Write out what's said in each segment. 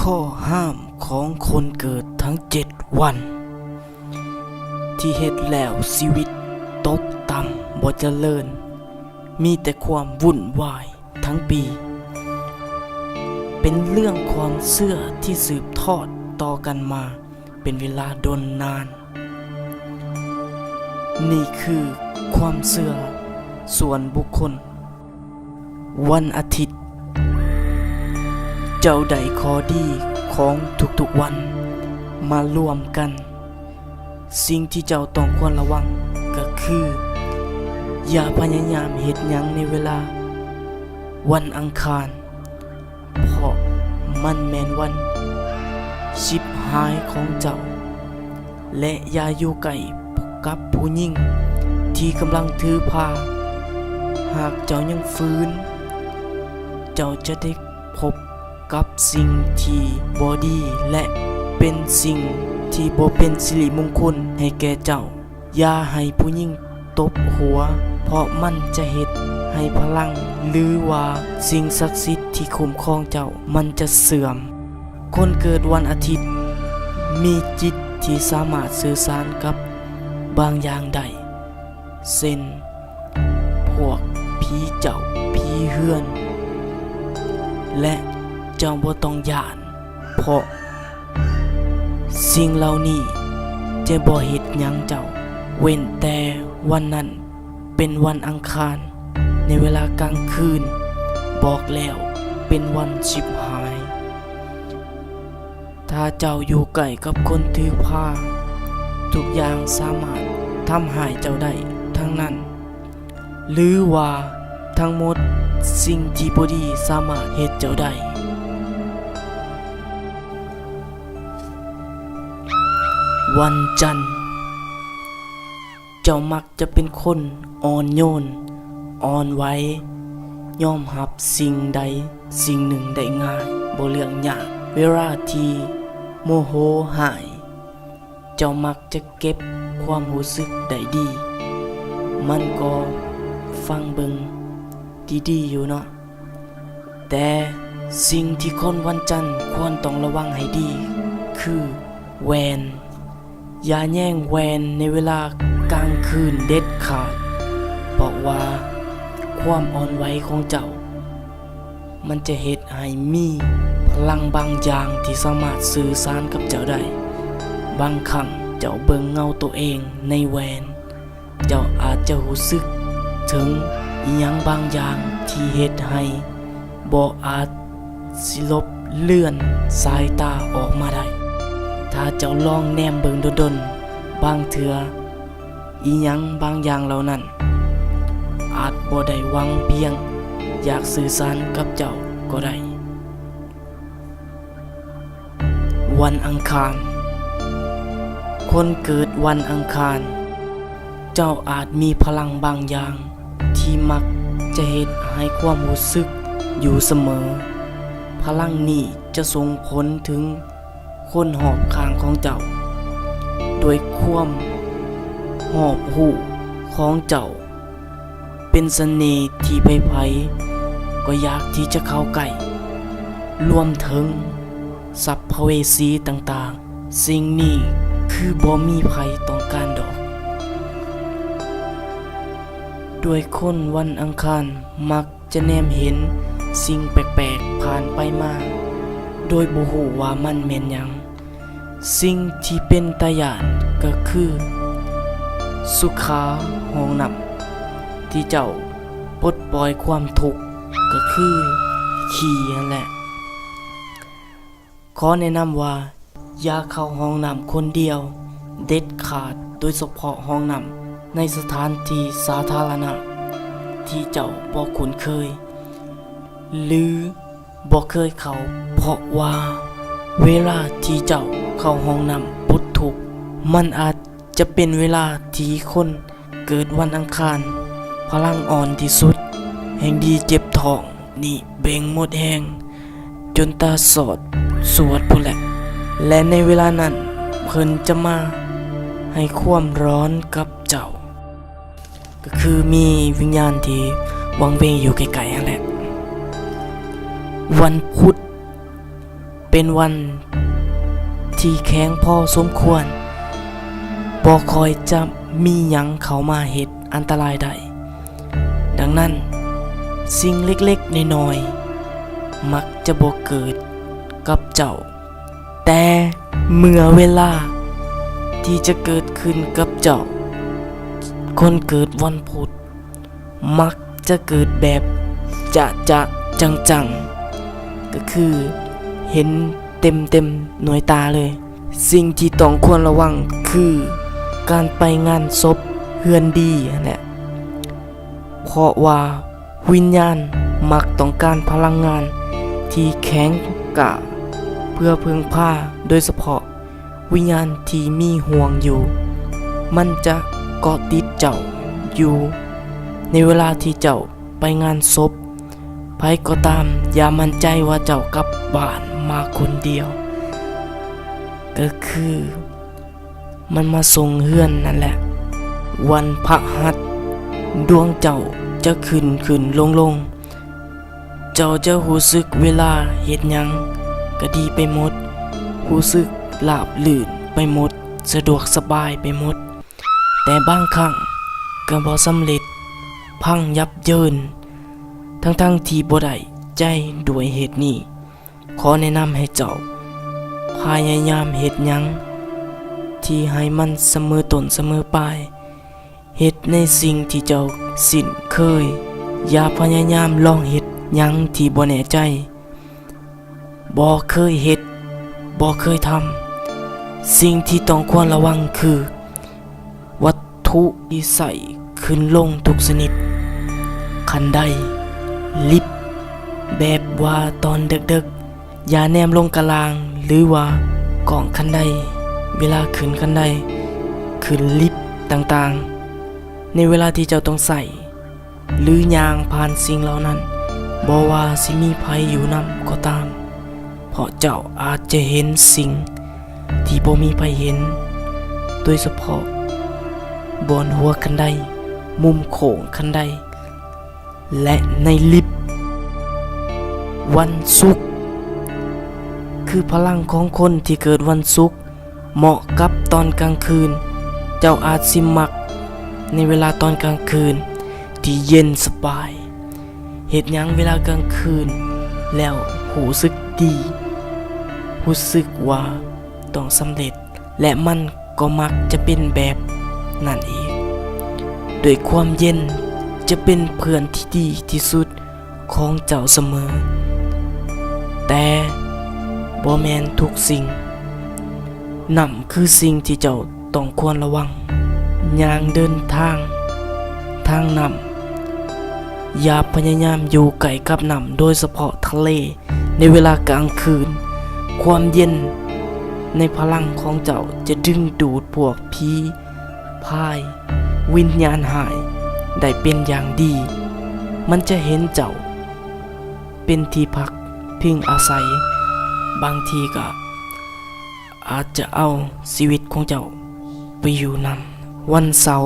ຂໍ້ຫ້າມຂອງຄົນເກີດທັງເຈັດວັນ ທີ່ເຮັດແລ້ວຊີວິດຕົກຕ່ຳ ບໍ່ຈະເລີນ ມີແຕ່ຄວາມວຸ່ນວາຍທັງປີ. ເປັນເລື່ອງຄວາມເຊື່ອທີ່ສືບທອດຕໍ່ກັນມາເປັນເວລາດົນນານ. ນີ້ຄືຄວາມເຊື່ອສ່ວນບຸກຄົນ. ວັນອາທິດ ເຈົ້າໄດ້ຂໍ້ດີຂອງທຸກໆວັນມາລວມກັນ. ສິ່ງທີ່ເຈົ້າຕ້ອງຄວນລະວັງກໍຄື ຢ່າພະຍາຍາມເຮັດຫຍັງໃນເວລາວັນອັງຄານ. ເພາະມັນແມ່ນວັນຊິບຫາຍຂອງເຈົ້າ ແລະ ຢ່າຢູ່ໃກ້ກັບຜູ້ຍິງທີ່ກຳລັງຖືພາ. ຫາກເຈົ້າຍັງຝືນ, ເຈົ້າຈະໄດ້ພົບກັບສິ່ງທີ່ບໍ່ດີ ແລະ ເປັນສິ່ງທີ່ບໍ່ເປັນສິລິມຸງຄຸນໃຫ້ແກ່ເຈົ້າ. ຢ່າໃຫ້ຜູ້ຍິງຕົບຫົວ, ເພາະມັນຈະເຮັດໃຫ້ພະລັງ ຫຼືວ່າສິ່ງສັກສິດທີ່ຄຸ້ມຄອງເຈົ້າ ມັນຈະເສື່ອມ. ຄົນເກີດວັນອາທິດມີຈິດທີ່ສາມາດສື່ສານກັບບາງຢ່າງໄດ້ ເຊັ່ນ ພວກຜີເຈົ້າ, ຜີເຮືອນ ແລະ ເຈົ້າບໍ່ຕ້ອງຢ້ານ, ເພາະ ສິ່ງເຫຼົ່ານີ້ຈະບໍ່ເຮັດຫຍັງເຈົ້າ ເວັ້ນແຕ່ວັນນັ້ນເປັນວັນອັງຄານ ໃນເວລາກາງຄືນ, ບອກແລ້ວເປັນວັນຊິບຫາຍ. ຖ້າເຈົ້າຢູ່ໃກ້ກັບຄົນຖືພາ, ທຸກຢ່າງສາມາດທຳຮ້າຍເຈົ້າໄດ້ທັງນັ້ນ. ຫຼືວ່າທັງໝົດສິ່ງທີ່ບໍ່ດີສາມາດເຮັດເຈົ້າໄດ້. ວັນຈັນ ເຈົ້າມັກຈະເປັນຄົນອ່ອນໂຍນ, ອ່ອນໄຫວ, ຍອມຮັບສິ່ງໃດສິ່ງໜຶ່ງໄດ້ງ່າຍ, ບໍ່ເລືອກຍາກ. ເວລາທີ່ໂມໂຫຮ້າຍ, ເຈົ້າມັກຈະເກັບຄວາມຮູ້ສຶກໄດ້ດີ. ມັນກໍຟັງເບິ່ງດີໆຢູ່ເນາະ. ແຕ່ສິ່ງທີ່ຄົນວັນຈັນຄວນຕ້ອງລະວັງໃຫ້ດີຄືແວ່ນ. ຢ່າແຍງແວ່ນໃນເວລາກາງຄືນເດັດຂາດ, ເພາະວ່າຄວາມອ່ອນໄຫວຂອງເຈົ້າ ມັນຈະເຮັດໃຫ້ມີພະລັງບາງຢ່າງທີ່ສາມາດສື່ສານກັບເຈົ້າໄດ້. ບາງຄັ້ງເຈົ້າເບິ່ງເງົາໂຕເອງໃນແວ່ນ, ເຈົ້າອາດຈະຮູ້ສຶກເຖິງອີ່ຫຍັງບາງຢ່າງທີ່ເຮັດໃຫ້ບໍ່ອາດຊິຫຼົບເລື່ອນສາຍຕາອອກມາໄດ້. ຖ້າເຈົ້າລອງແນມເບິ່ງດົນໆ, ບາງເທື່ອ ອີ່ຫຍັງບາງຢ່າງເຫຼົ່ານັ້ນອາດບໍ່ໄດ້ຫວັງພຽງຢາກສື່ສານກັບເຈົ້າກໍໄດ້. ວັນອັງຄານ. ຄົນເກີດວັນອັງຄານ, ເຈົ້າອາດມີພະລັງບາງຢ່າງທີ່ມັກຈະເຮັດໃຫ້ຄວາມຮູ້ສຶກຢູ່ສະເໝີ. ພະລັງນີ້ຈະສົ່ງຜົນເຖິງ ຄົນຮອບຂ້າງຂອງເຈົ້າ. ດ້ວຍຄວາມຮອບຮູ້ຂອງເຈົ້າເປັນສະເໜ່ທີ່ໃຜໆກໍຢາກທີ່ຈະເຂົ້າໃກ້, ລວມເຖິງສັບພະເວສີຕ່າງໆ. ສິ່ງນີ້ຄືບໍ່ມີໃຜຕ້ອງການດອກ. ດ້ວຍຄົນວັນອັງຄານມັກ ຈະແນມເຫັນສິ່ງແປກໆຜ່ານໄປມາ ໂດຍບໍ່ຮູ້ວ່າມັນແມ່ນຫຍັງ. ສິ່ງທີ່ເປັນຕາຢ້ານກໍຄືສຸຂາຫ້ອງນ້ຳ ທີ່ເຈົ້າປົດປ່ອຍຄວາມທຸກ ກໍຄືຂີ້ຫັ້ນແຫຼະ. ຂໍແນະນຳວ່າ ຢ່າເຂົ້າຫ້ອງນ້ຳຄົນດຽວເດັດຂາດ, ໂດຍສະເພາະຫ້ອງນ້ຳໃນສະຖານທີ່ສາທາລະນະທີ່ເຈົ້າບໍ່ຄຸ້ນເຄີຍ ຫຼື ບໍ່ເຄີຍເຂົ້າ, ເພາະວ່າເວລາທີ່ເຈົ້າເຂົ້າຫ້ອງນ້ຳປົດທຸກ, ມັນອາດຈະເປັນເວລາທີ່ຄົນ ເກີດວັນອັງຄານ ພະລັງອ່ອນທີ່ສຸດ, ແຮ່ງດີເຈັບທ້ອງ, ນີ້ເບັ່ງໝົດແຮງ ຈົນຕາສອດສວດພຸ້ນແຫຼະ ແລະ ໃນເວລານັ້ນເພິ່ນຈະມາໃຫ້ຄວາມຮ້ອນກັບເຈົ້າ, ກໍຄືມີວິນຍານທີ່ວັງເວງຢູ່ໃກ້ໆຫັ້ນແຫຼະ. ວັນພຸດ. ເປັ ປັນວັນທີ່ແຂງພໍສົມຄວນ, ບໍ່ຄ່ອຍຈະມີຫຍັງເຂົ້າມາເຮັດອັນຕະລາຍໄດ້. ດັ່ງນັ້ນ, ສິ່ງເລັກໆນ້ອຍໆມັກຈະບໍ່ເກີດກັບເຈົ້າ, ແຕ່ເມື່ອເວລາທີ່ຈະເກີດຂຶ້ນກັບເຈົ້າ, ຄົນເກີດວັນພຸດ ມັກຈະເກີດແບບຈະໆຈັງໆ, ກໍຄືເຫັນເຕັມໆໜ້ວຍຕາເລີຍ. ສິ່ງທີ່ຕ້ອງຄວນລະວັງຄືການໄປງານສົບເຮືອນດີຫັ້ນແຫຼະ, ເພາະວ່າວິນຍານມັກຕ້ອງການພະລັງງານທີ່ແຂງກ້າເພື່ອເພິ່ງພາ, ໂດຍສະເພາະ ວິນຍານທີ່ມີຫ່ວງຢູ່ ມັນຈະເກາະຕິດເຈົ້າຢູ່ໃນເວລາທີ່ເຈົ້າໄປງານສົບ. ໃຜກໍຕາມ, ຢ່າໝັ້ນໃຈວ່າເຈົ້າກັບບ້ານມາຄົນດຽວ, ກໍຄືມັນມາສົ່ງເຮືອນນັ້ນແຫຼະ. ວັນພະຫັດ, ດວງເຈົ້າຈະຂຶ້ນຂຶ້ນລົງລົງ. ເຈົ້າຈະຮູ້ສຶກເວລາເຮັດຫຍັງກໍດີໄປໝົດ, ຮູ້ສຶກລາບລື່ນໄປໝົດ, ສະດວກສະບາຍໄປໝົດ, ແຕ່ບາງຄັ້ງກໍບໍ່ສຳເລັດ, ພັງຍັບເຢິນ, ທັງໆທີ່ບໍ່ໄດ້ໃຈດ້ວຍເຫດນີ້. ຂໍແນະນຳໃຫ້ເຈົ້າພະຍາຍາມເຮັດຫຍັງທີ່ໃຫ້ມັນສະເໝີຕົ້ນສະເໝີປາຍ. ເຮັດໃນສິ່ງທີ່ເຈົ້າຊິນເຄີຍ. ຢ່າພະຍາຍາມລອງເຮັດຫຍັງທີ່ບໍ່ແນ່ໃຈ, ບໍ່ເຄີຍເຮັດ, ບໍ່ເຄີຍທຳ. ສິ່ງທີ່ຕ້ອງຄວນລະວັງຄືວັດຖຸທີ່ໃຊ້ຂຶ້ນລົງທຸກຊະນິດ, ຄັນໄດ, ລິບ, ແບບວ່າຕອນເດິກໆ ຢ່າແນມລົງກະລ່າງ ຫຼືວ່າກ້ອງຄັນໄດເວລາຂຶ້ນຄັນໄດ, ຂຶ້ນລິບຕ່າງໆ ໃນເວລາທີ່ເຈົ້າຕ້ອງໃຊ້ ຫຼືຍ່າງຜ່ານສິ່ງເຫຼົ່ານັ້ນ, ບໍ່ວ່າຊິມີໃຜຢູ່ນຳກໍຕາມ, ເພາະເຈົ້າອາດຈະເຫັນສິ່ງທີ່ບໍ່ມີໃຜເຫັນ, ໂດຍສະເພາະບ່ອນຫົວຄັນໄດ, ມຸມໂຄ້ງຄັນໄດ ແລະ ໃນລິບ. ວັນສຸກ ຄືພະລັງຂອງຄົນທີ່ເກີດວັນສຸກ ເໝາະກັບຕອນກາງຄືນ. ເຈົ້າອາດຊິມັກໃນເວລາຕອນກາງຄືນທີ່ເຢັນສະບາຍ. ເຮັດຫຍັງເວລາກາງຄືນແລ້ວຮູ້ສຶກດີ, ຮູ້ສຶກວ່າຕ້ອງສຳເລັດ. ແລະ ມັນກໍມັກຈະເປັນແບບນັ້ນອີກ. ດ້ວຍຄວາມເຢັນຈະເປັນເພື່ອນທີ່ດີທີ່ສຸດຂອງເຈົ້າສະເໝີ, ແຕ່ບໍ່ແມ່ນທຸກສິ່ງ. ນ້ຳຄືສິ່ງທີ່ເຈົ້າຕ້ອງຄວນລະວັງ. ຍ່າງເດີນທາງທາງນ້ຳ, ຢ່າພະຍາຍາມຢູ່ໃກ້ກັບນ້ຳ, ໂດຍສະເພາະທະເລ. ໃນເວລາກາງຄືນ, ຄວາມເຢັນໃນພະລັງຂອງເຈົ້າຈະດຶງດູດພວກຜີພາຍ, ວິນຍານຮ້າຍໄດ້ເປັນຢ່າງດີ. ມັນຈະເຫັນເຈົ້າເປັນທີ່ພັກພິງອາໄສ, ບາງທີກໍອາດຈະເອົາຊີວິດຂອງເຈົ້າໄປຢູ່ນຳ. ວັນເສົາ,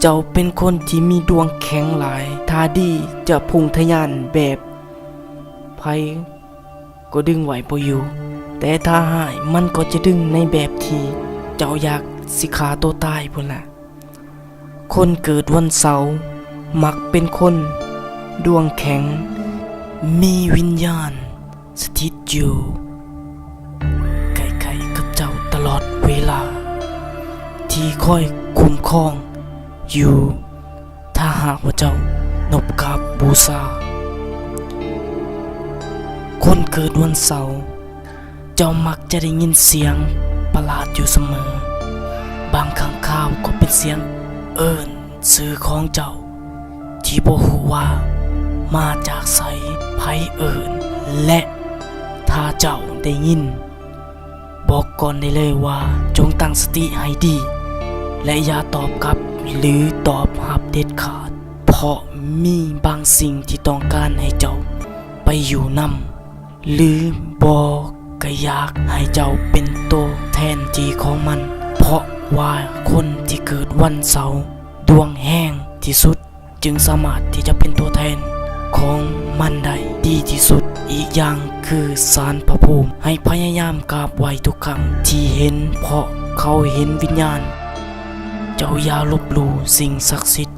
ເຈົ້າເປັນຄົນທີ່ມີດວງແຂງຫຼາຍ, ຖ້າດີຈະພຸ່ງທະຍານແບບໃຜກໍດຶງໄວ້ບໍ່ຢູ່, ແຕ່ຖ້າຮ້າຍມັນກໍຈະດຶງໃນແບບທີ່ເຈົ້າຢາກຊິຂ້າໂຕຕາຍພຸ້ນລະ. ຄົນເກີດວັນເສົາມັກເປັນຄົນດວງແຂງ, ມີວິນຍານ ສະຖິດຢູ່ໃກ້ໆກັບເຈົ້າຕະຫຼອດເວລາ, ທີ່ຄອຍຄຸ້ມຄອງຢູ່ ຖ້າຫາກວ່າເຈົ້ານົບກາບບູຊາ. ຄົນເກີດວັນເສົາ, ເຈົ້າມັກຈະໄດ້ຍິນສຽງປະຫຼາດຢູ່ສະເໝີ, ບາງຄັ້ງຄາວກໍເປັນສຽງເອີ້ນຊື່ຂອງເຈົ້າ. ທີ່ບໍ່ຮູ້ວ່າມາຈາກໃສ, ໃຜເອີ້ນ ແລະ ຖ້າເຈົ້າໄດ້ຍິນ, ບອກກ່ອນໄດ້ເລີຍວ່າ ຈົ່ງຕັ້ງສະຕິໃຫ້ດີ ແລະ ຢ່າຕອບກັບ ຫຼື ຕອບຮັບເດັດຂາດ, ເພາະມີບາງສິ່ງທີ່ຕ້ອງການໃຫ້ເຈົ້າໄປຢູ່ນຳ. ຫຼືບໍ່ກໍຢາກໃຫ້ເຈົ້າເປັນໂຕແທນທີ່ຂອງມັນ, ເພາະວ່າຄົນທີ່ເກີດວັນເສົາດວງແຮງທີ່ສຸດ ຈຶ່ງສາມາດທີ່ຈະເປັນໂຕແທນ ຂອງມັນໄດ້ດີທີ່ສຸດ. ອີກຢ່າງຄືສານພະພູມ ໃຫ້ພະຍາຍາມກາບໄຫວ້ທຸກຄັ້ງທີ່ເຫັນ, ເພາະເຂົາເຫັນວິນຍານ. ເຈົ້າຢ່າລົບຫຼູ່ສິ່ງສັກສິດ